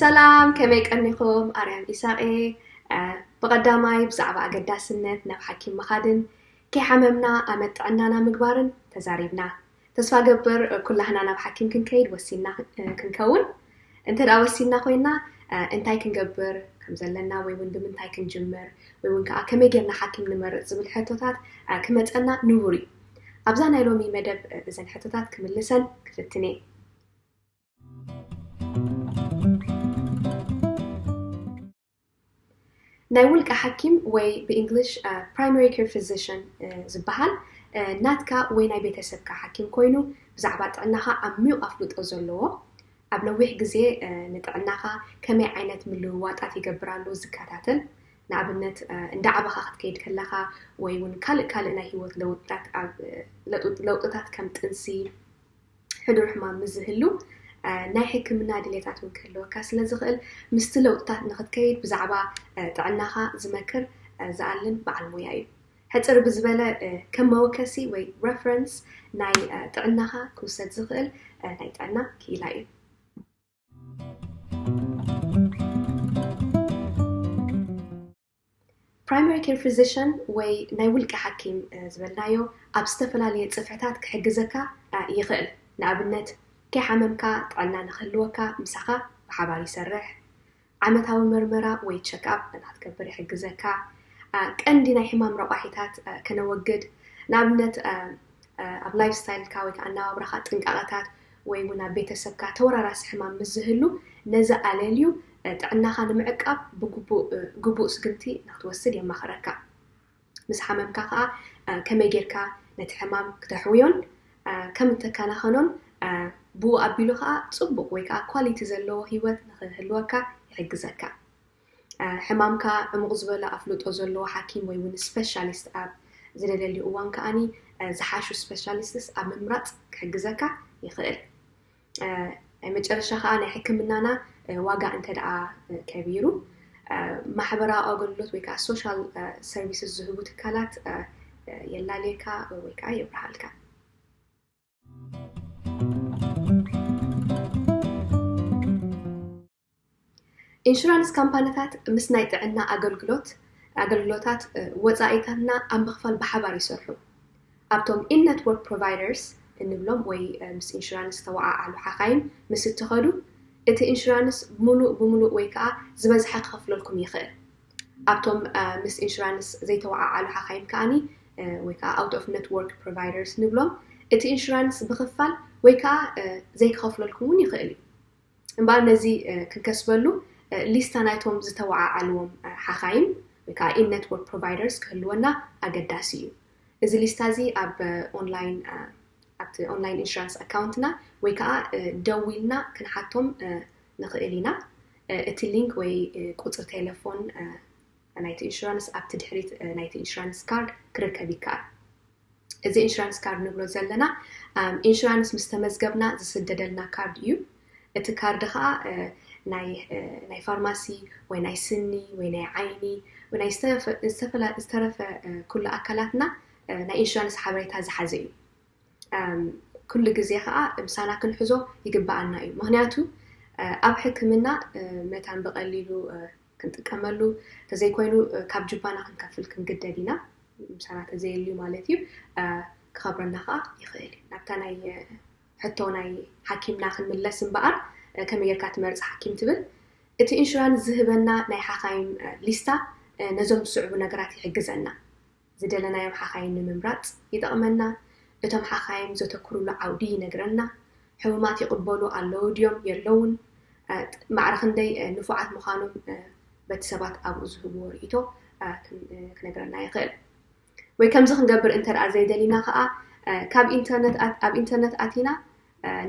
ሰላም፣ ከመይ ቀኒኹም? ኣርያም ኢሳቄ። ብቐዳማይ ብዛዕባ ኣገዳስነት ናብ ሓኪም ምኻድን ከይሓመምና ኣመት ጥዕናና ምግባርን ተዛሪብና። ተስፋ ገብር ኩላህና ናብ ሓኪም ክንከይድ ወሲንና ክንከውን። እንተ ደኣ ወሲንና ኮይና እንታይ ክንገብር ከም ዘለና ወይ እውን ብምንታይ ክንጅምር ወይ እውን ከዓ ከመይ ጌርና ሓኪም ንመርጽ ዝብል ሕቶታት ክመጸና ንቡር እዩ። ኣብዛ ናይ ሎሚ መደብ እዘን ሕቶታት ክምልሰን ክፍትን እየ። ናይ ውልቀ ሓኪም ወይ ብእንግሊሽ ፕራይመሪ ኬር ፊዚሽን ዝበሃል ናትካ ወይ ናይ ቤተሰብካ ሓኪም ኮይኑ ብዛዕባ ጥዕናኻ ዓሚቕ ኣፍልጦ ዘለዎ ኣብ ነዊሕ ግዜ ንጥዕናኻ ከመይ ዓይነት ምልውዋጣት ይገብር ኣሎ ዝከታተል ንኣብነት እንዳዓበኻ ክትከይድ ከለኻ ወይ እውን ካልእ ካልእ ናይ ህይወት ለውጥታት ከም ጥንሲ ሕዱር ሕማም ምስ ዝህሉ ናይ ሕክምና ድሌታት እውን ክህልወካ ስለ ዝኽእል ምስቲ ለውጥታት ንክትከይድ ብዛዕባ ጥዕናኻ ዝመክር ዝኣልን በዓል ሞያ እዩ። ሕፅር ብዝበለ ከም መወከሲ ወይ ረፈረንስ ናይ ጥዕናኻ ክውሰድ ዝኽእል ናይ ጥዕና ክኢላ እዩ። ፕራይመሪ ኬር ፊዚሽን ወይ ናይ ውልቂ ሓኪም ዝበልናዮ ኣብ ዝተፈላለየ ፅፍሕታት ክሕግዘካ ይኽእል። ንኣብነት ከይሓመምካ ጥዕና ንክህልወካ ምሳኻ ብሓባር ይሰርሕ። ዓመታዊ መርመራ ወይ ቸክኣፕ ንክትገብር ይሕግዘካ። ቀንዲ ናይ ሕማም ረቋሒታት ከነወግድ ንኣብነት ኣብ ላይፍ ስታይልካ ወይ ከዓ ኣነባብራኻ ጥንቃቐታት ወይ እውን ኣብ ቤተሰብካ ተወራራሲ ሕማም ምስ ዝህሉ ነዚ ኣለልዩ ጥዕናኻ ንምዕቃብ ብግቡእ ግቡእ ስግምቲ ንክትወስድ የማኽረካ። ምስ ሓመምካ ከዓ ከመይ ጌርካ ነቲ ሕማም ክተሕውዮን ከም እተከናኸኖን ብኡ ኣቢሉ ከዓ ፅቡቅ ወይ ከዓ ኳሊቲ ዘለዎ ህይወት ንክህልወካ ይሕግዘካ። ሕማምካ ዕሙቕ ዝበለ ኣፍልጦ ዘለዎ ሓኪም ወይ እውን ስፔሻሊስት ኣብ ዝደለልዩ እዋን ከዓኒ ዝሓሹ ስፔሻሊስትስ ኣብ ምምራፅ ክሕግዘካ ይኽእል። ናይ መጨረሻ ከዓ ናይ ሕክምናና ዋጋ እንተ ደኣ ከቢሩ ማሕበራዊ ኣገልግሎት ወይ ከዓ ሶሻል ሰርቪስስ ዝህቡ ትካላት የላልየካ ወይ ከዓ የብርሃልካ። ኢንሹራንስ ካምፓኒታት ምስ ናይ ጥዕና ኣገልግሎት ኣገልግሎታት ወፃኢታትና ኣብ ምኽፋል ብሓባር ይሰርሑ። ኣብቶም ኢን ኔትወርክ ፕሮቫይደርስ እንብሎም ወይ ምስ ኢንሹራንስ ዝተወዓዓሉ ሓኻይም ምስ እትኸዱ እቲ ኢንሹራንስ ሙሉእ ብሙሉእ ወይ ከዓ ዝበዝሐ ክኸፍለልኩም ይኽእል። ኣብቶም ምስ ኢንሹራንስ ዘይተወዓዓሉ ሓኻይም ከዓኒ ወይ ከዓ ኣውት ኦፍ ኔትወርክ ፕሮቫይደርስ ንብሎም እቲ ኢንሹራንስ ብኽፋል ወይ ከዓ ዘይክኸፍለልኩም እውን ይኽእል እዩ። እምበኣር ነዚ ክንከስበሉ ሊስታ ናይቶም ዝተወዓዓልዎም ሓኻይም ወይ ከዓ ኢን ኔትወርክ ፕሮቫይደርስ ክህልወና ኣገዳሲ እዩ። እዚ ሊስታ እዚ ኣብ ኦንላይን ኣብቲ ኦንላይን ኢንሹራንስ ኣካውንትና ወይ ከዓ ደዊልና ክንሓቶም ንኽእል ኢና። እቲ ሊንክ ወይ ቁፅሪ ቴሌፎን ናይቲ ኢንሹራንስ ኣብቲ ድሕሪት ናይቲ ኢንሹራንስ ካርድ ክርከብ ይከኣል። እዚ ኢንሹራንስ ካርድ ንብሎ ዘለና ኢንሹራንስ ምስ ተመዝገብና ዝስደደልና ካርድ እዩ። እቲ ካርድ ከዓ ናይ ፋርማሲ ወይ ናይ ስኒ ወይ ናይ ዓይኒ ዝተረፈ ኩሉ ኣካላትና ናይ ኢንሹራንስ ሓበሬታ ዝሓዘ እዩ። ኩሉ ግዜ ከዓ ምሳና ክንሕዞ ይግበኣና እዩ። ምክንያቱ ኣብ ሕክምና መታን ብቀሊሉ ክንጥቀመሉ ተዘይኮይኑ ካብ ጅባና ክንከፍል ክንግደድ ኢና። ምሳና ተዘየልዩ ማለት እዩ። ክኸብረና ከዓ ይኽእል እዩ። ናብታ ናይ ሕቶ ናይ ሓኪምና ክንምለስ እምበኣር ከመይ ጌርካ ትመርፅ ሓኪም ትብል እቲ ኢንሹራንስ ዝህበና ናይ ሓኻይም ሊስታ ነዞም ዝስዕቡ ነገራት ይሕግዘና። ዝደለናዮም ሓኻይም ንምምራፅ ይጠቕመና። እቶም ሓኻይም ዘተኩሩሉ ዓውዲ ይነግረና። ሕሙማት ይቕበሉ ኣለዉ ድዮም የለውን? ማዕረ ክንደይ ንፉዓት ምዃኖም በቲ ሰባት ኣብኡ ዝህብዎ ርእይቶ ክነግረና ይኽእል። ወይ ከምዚ ክንገብር እንተ ደኣ ዘይደሊና ከኣ ካብ ኢንተርነት ኣብ ኢንተርነት ኣቲና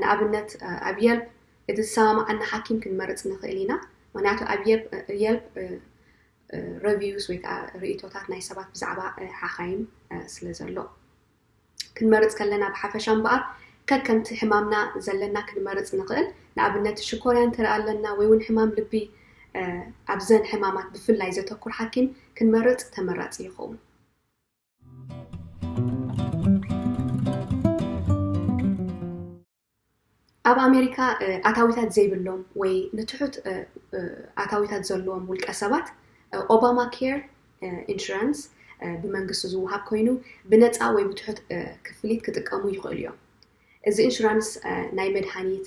ንኣብነት ኣብ የልፕ እቲ ዝሰማምዓና ሓኪም ክንመርጽ ንኽእል ኢና። ምኽንያቱ ኣብ የልፕ ረቪውስ ወይ ከዓ ርእይቶታት ናይ ሰባት ብዛዕባ ሓኻይም ስለ ዘሎ። ክንመርጽ ከለና ብሓፈሻ እምበኣር ከከምቲ ሕማምና ዘለና ክንመርጽ ንኽእል። ንኣብነት ሽኮርያ እንተ ኣለና ወይ እውን ሕማም ልቢ ኣብዘን ሕማማት ብፍላይ ዘተኩር ሓኪም ክንመርጽ ተመራጺ ይኸውን። ኣብ ኣሜሪካ ኣታዊታት ዘይብሎም ወይ ንትሑት ኣታዊታት ዘለዎም ውልቀ ሰባት ኦባማ ኬር ኢንሹራንስ ብመንግስቲ ዝወሃብ ኮይኑ ብነፃ ወይ ብትሑት ክፍሊት ክጥቀሙ ይኽእሉ እዮም። እዚ ኢንሹራንስ ናይ መድሃኒት፣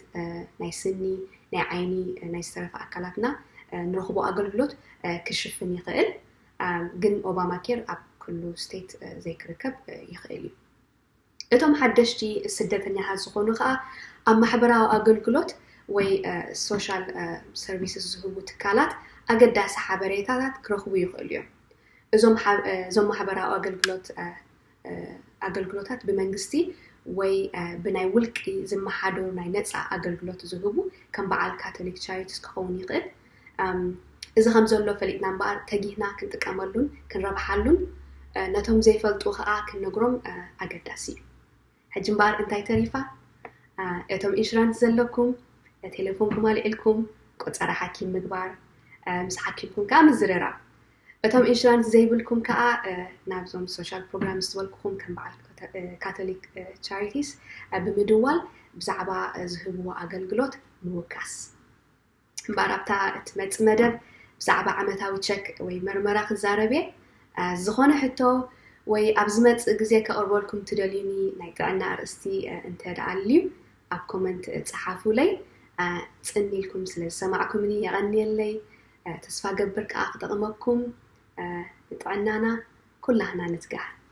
ናይ ስኒ፣ ናይ ዓይኒ፣ ናይ ዝተረፈ ኣካላትና ንረኽቦ ኣገልግሎት ክሽፍን ይኽእል። ግን ኦባማ ኬር ኣብ ኩሉ ስቴት ዘይክርከብ ይኽእል እዩ። እቶም ሓደሽቲ ስደተኛታት ዝኾኑ ከዓ ኣብ ማሕበራዊ ኣገልግሎት ወይ ሶሻል ሰርቪስስ ዝህቡ ትካላት ኣገዳሲ ሓበሬታታት ክረኽቡ ይኽእሉ እዮም። እዞም ማሕበራዊ ኣገልግሎት ኣገልግሎታት ብመንግስቲ ወይ ብናይ ውልቂ ዝመሓደሩ ናይ ነፃ ኣገልግሎት ዝህቡ ከም በዓል ካቶሊክ ቻሪቲስ ክኸውን ይኽእል። እዚ ከም ዘሎ ፈሊጥና እምበኣር ተጊህና ክንጥቀመሉን ክንረብሓሉን ነቶም ዘይፈልጡ ከዓ ክንነግሮም ኣገዳሲ እዩ። ሕጂ እምበኣር እንታይ ተሪፋ? እቶም ኢንሹራንስ ዘለኩም ቴሌፎንኩም ኣልዒልኩም ቆፀራ ሓኪም ምግባር፣ ምስ ሓኪምኩም ከዓ ምዝርራብ። እቶም ኢንሹራንስ ዘይብልኩም ከዓ ናብዞም ሶሻል ፕሮግራምስ ዝበልኩኹም ከም በዓል ካቶሊክ ቻሪቲስ ብምድዋል ብዛዕባ ዝህብዎ ኣገልግሎት ምውካስ። እምበኣር ኣብታ እትመፅእ መደብ ብዛዕባ ዓመታዊ ቸክ ወይ መርመራ ክዛረብ እየ። ዝኾነ ሕቶ ወይ ኣብ ዝመፅእ ግዜ ከቕርበልኩም ትደልዩኒ ናይ ጥዕና ኣርእስቲ እንተ ደኣ ኣልዩ ኣብ ኮመንት ፀሓፉለይ። ፅን ኢልኩም ስለ ዝሰማዕኩምኒ የቐንየለይ። ተስፋ ገብር ከዓ ክጠቕመኩም። ንጥዕናና ኩላህና ንትጋህ።